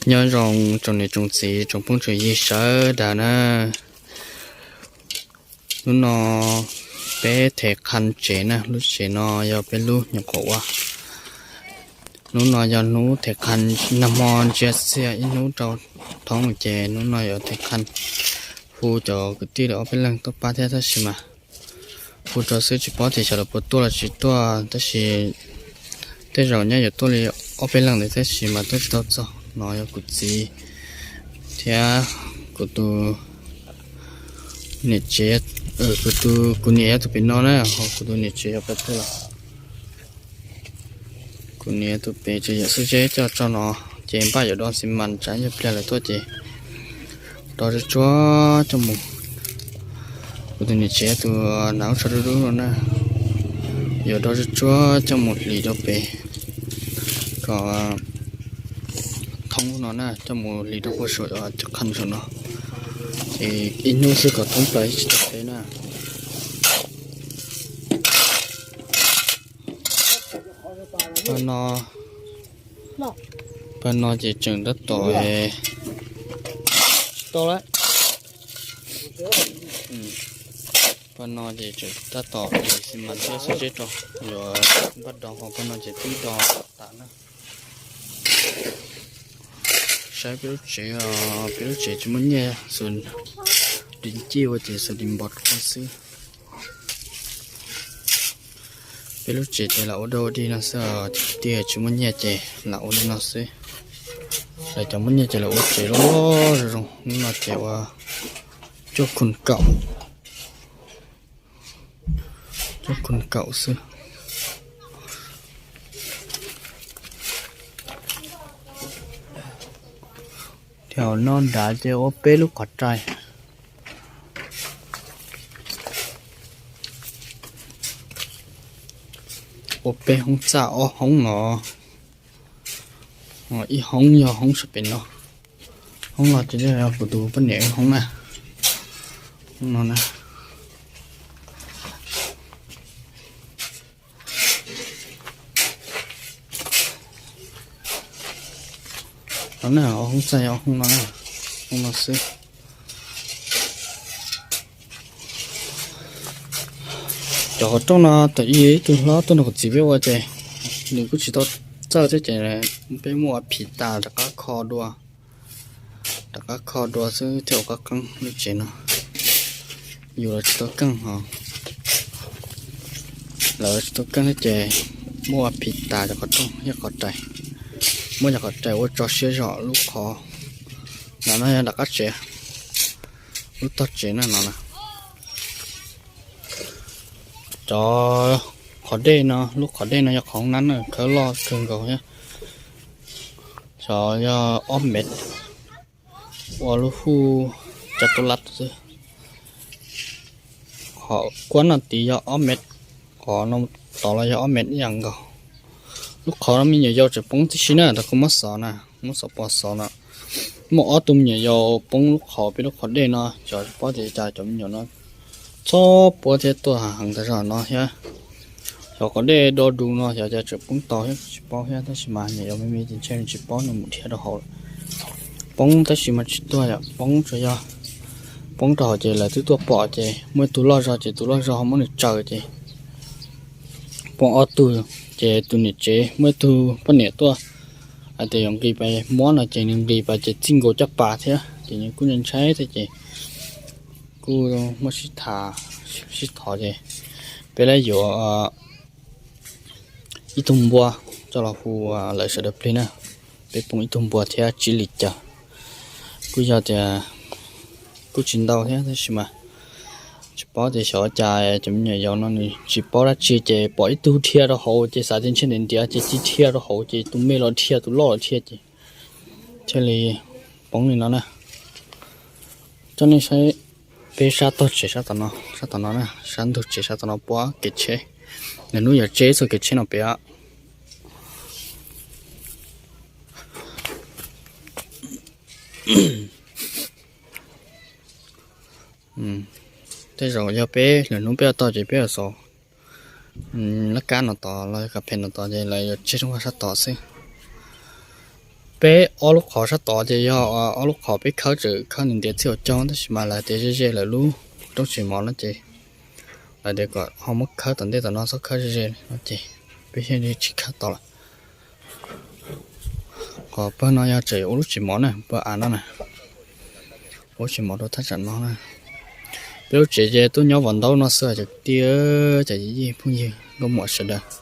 Nyob zoo tsoom niam tsoom txiv tsoom phooj tsoom ywg sawv daws na. Hnub no peb them qha tsev na, lub tsev no yog peb lub nyuam qhuav ua. Hnub no yog hnub them qha, nag hmo ntsia xiab ib hnub rau thoob ces hnub no yuav them qha hu cov kwv tij lawv ob peb leeg tuaj pab thiab tab sis mas hu rau xwb tsis paub tias xyov lawv puas tuaj los tsis tuaj tab sis tej zaum nyaj yuav tuaj li ob peb leeg ntawd tab sis mas tuaj tsis tau txog. No yog kuv txiv thiab kuv tus niam tsev, kuv tus, kuv niam yog tus pem no na, ho kuv tus niam tsev yog pem tuaj los. Kuv niam tus pem tseem yuav xub zeb coj tso no, ces npaj yuav do xi mas tsam yog pliag lawv tuaj ces do tsuag tsuag coj mus. Kuv tus niam tsev tus hnav lub tsho dub dub no na, yuav do tsuag tsuag coj mus hliv rau pem kom thoob no na, coj mus hliv rau puag saum cov qha saum no, ces ib hnub xwb kom thoob plaws tsis tau peb na. Pab no, pab no ces tseem tab tom, tsis tau lawm. Pab no ces tseem tab tom xi mas thiab xub zeb rau, yuav npaj do ho pab no ces twb do tas na. Saib peb lub tsev, peb lub tsev tsis muaj nyiaj, xus di ncij ua ces xus di npov rau xwb. Peb lub tsev ces lam ua dog ua dig no xwb, tiag tsis muaj nyiaj ces lam ua li no xwb. Lawv cov muaj nyiaj ces lawv ua tsev loj zoo zoo, hnub no ces ua cuaj khun kaum, cuaj khun kaum xwb. Thiab no nrad ces ua peb lub qhov rai, ua peb hoob txaj ob hoob no. Ib hoob yog hoob sab pem no, hoob no ces yog kuv tus poj niam hoob na, hoob no na. No na, ob hoob txaj yog hoob no, hoob no xwb. Cov qhov rooj no tam ib tug hlob tuaj nrog kuv txiv peb ua ces nws kuj tsis tau txawj thiab ces peb muab ua phim tas rov qab kho dua, rov qab kho dua xwb thiaj ua qab qeeb lub tsev no. Yus los tsis tau keej ho, lawv tsis tau keej thiab ces muab ua phim tas cov qhov rooj thiab qhov rais, muab cov qhov rais ua tso siab zog lub qhov. No no yog nram qab tsev, lub tog tsev no no na. Cov qhov dej no, lub qhov dej no yog qhov hoob nab na, khawb loj kawg nkaus thiab. Xyov yog ob mev, ua lub hu cov tub lab xwb. Qhov kuab no tid yog ob mev, qhov no tod los yog ob mev ib yam nkaus. Lub qhov no me nyuam yaus tseem poob tib si na, tau kuv muab xov na, muab xov pov xov no. Muaj ob tug me nyuam yaus poob lub qhov peb lub qhov dej no, xyov tsis paub tias cas cov me nyuam no txhob puab thiab tuaj heev tas zog no thiab. Xyov qhov dej do dus no xyov cas tseem poob tau thiab tsis paub thiab, tab sis mas nyuam yaus me me ces ntshe nws tsis paub nws mus dhia rau hauv lawm. Poob tab sis mas tsis tuag yom, poob tsuas yog poob rau hauv ces lawv twb tuaj pom ces muaj ib tug loj zog ces tus loj zog muab nws tsaws ces poob ob tug, ces tus niam tsev muaj ib tug poj niam tuaj hais tias yuav nqis pais muab no ces nws nqis pais ces txij nkaus caj pas thiab ces nws kuj ntshai ntshai thiab ces kuj muab sib tham sib thov ces peb lawv yuav ib tug npua coj los hu lawv sawv daws plig na. Peb poob ib tug npua thiab tsib li cas, kuj yog tias kuj tsis ntau thiab tab sis mas tsis paub tias xyov cas cov me nyuam yaus no nws tsis paub dab tsi ces pom ib tug dhia rau hauv ces xav tias ntshe ntiav ntiav ces cia dhia rau hauv ces tus me los dhia tus loj los dhia ces thiaj li poob li no na. Coj nej saib peb sab tog tsev sab tom no, sab tom no na, sab ntug tsev sab tom no puab kev tsheb. Nws hnub yuav tseb txoj kev tsheb no pem. Tej zaum yog peb lwm hnub peb yuav tog ces peb yuav xauv laj kab no tod los yog kas phes no tod ces lawv yuav tseg rooj vag sab tod xwb. Peb ob lub qhov sab tod ces yog ob lub qhov peb khawb tseem khawb nws ntiav txij hauv caug, tab sis mas lawv tias ze ze lawm lub roob tsis mov no ces lawv tias kom ho muab khawb tom ntej tom no txhob khawb ze ze no ces peb thiaj li tsis khawb tod lawm. Qhov pawg no yog tseem ua lub tsis mov na, pawg av no na, ua lub tsis mov rau thaj tsam no na. Peb lub tsev ces tuaj nyob vov ntaub no xwb cov kwv tij, cov yij phooj ywg nkauj muam sawv daws.